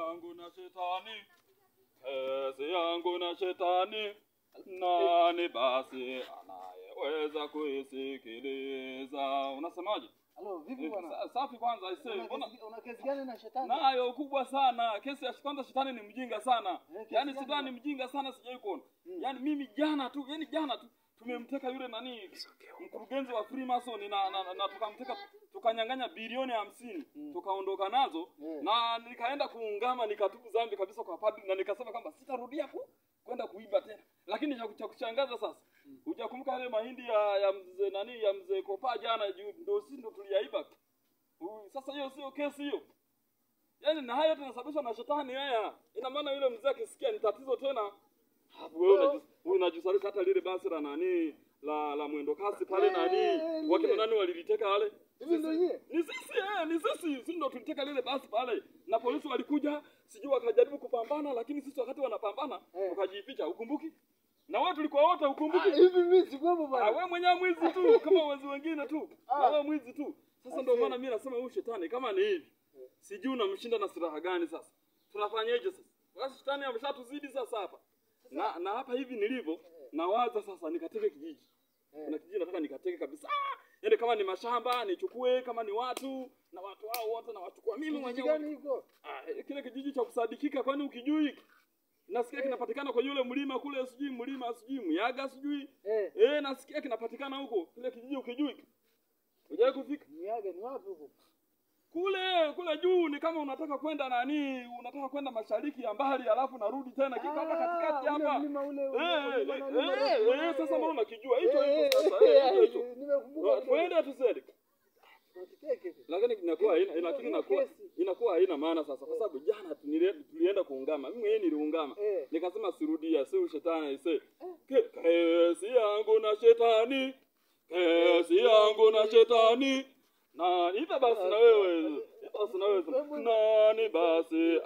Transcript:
yangu na shetani, kesi yangu na shetani, nani basi anayeweza kuisikiliza? Unasemaje? Halo, vipi bwana? Safi kwanza aisee. Mbona una kesi gani na shetani? Nayo kubwa sana. Kesi ya kwanza, shetani ni mjinga sana. Yaani shetani ni mjinga sana, sijawahi kuona. Yaani mimi jana tu, yaani jana tu tumemteka yule nani mkurugenzi wa Freemason na tukamteka, tukanyang'anya bilioni 50 tukaondoka nazo. Na nikaenda kuungama, nikatubu dhambi kabisa kwa padri na nikasema kwamba sitarudia kwenda kuiba tena. Lakini cha kushangaza sasa, hujakumbuka yale mahindi ya mzee nani, ya mzee Kopa jana, ndio sisi ndio tuliyaiba. Sasa hiyo sio kesi hiyo. Yaani na hayo tunasababishwa na shetani haya. Ina maana yule mzee akisikia ni tatizo tena. Hapo wewe unajisalisha hata lile basi la nani la mwendo kasi pale nani wakina nani waliliteka wale. Hivi ndio yeye? Ni sisi ni sisi ndio tuliteka lile basi pale. Na polisi walikuja, sijui wakajaribu kupambana, lakini sisi wakati wanapambana tukajificha. Ukumbuki? Na wewe tulikuwa wote, ukumbuki? Hivi mimi sikuwepo bwana. Wewe mwenyewe mwizi tu kama wezi wengine tu. Wewe mwizi tu. Sasa ndio maana mimi nasema huyu shetani kama ni hivi, sijui unamshinda na silaha gani sasa. Tunafanyaje sasa? Basi shetani ameshatuzidi sasa hapa. Na hapa hivi nilivyo nawaza sasa nikateke kijiji. Kuna kijiji nataka nikateke kabisa. Yaani kama ni mashamba nichukue, kama ni watu na watu hao wote na wachukua mimi mwenyewe. Gani hiko? Kile kijiji cha kusadikika, kwani ukijui? Nasikia kinapatikana kwa yule mlima kule, sijui mlima sijui Myaga sijui. Nasikia kinapatikana huko. Kile kijiji ukijui? Hujawahi kufika? Myaga ni wapi huko? Kule juu ni kama unataka kwenda nani, unataka kwenda mashariki ya mbali alafu narudi tena kiko hapa katikati hapa. Mlima ule. Sasa mbona unakijua hicho hicho sasa? Hicho. Nimekumbuka. Twende tusende. Lakini inakuwa haina maana sasa kwa sababu jana tulienda kuungama. Mimi mwenyewe niliungama. Nikasema sirudia, si shetani aisee. Kesi yangu na shetani. Kesi yangu na shetani. Na hivyo basi na wewe, basi na wewe. Nani basi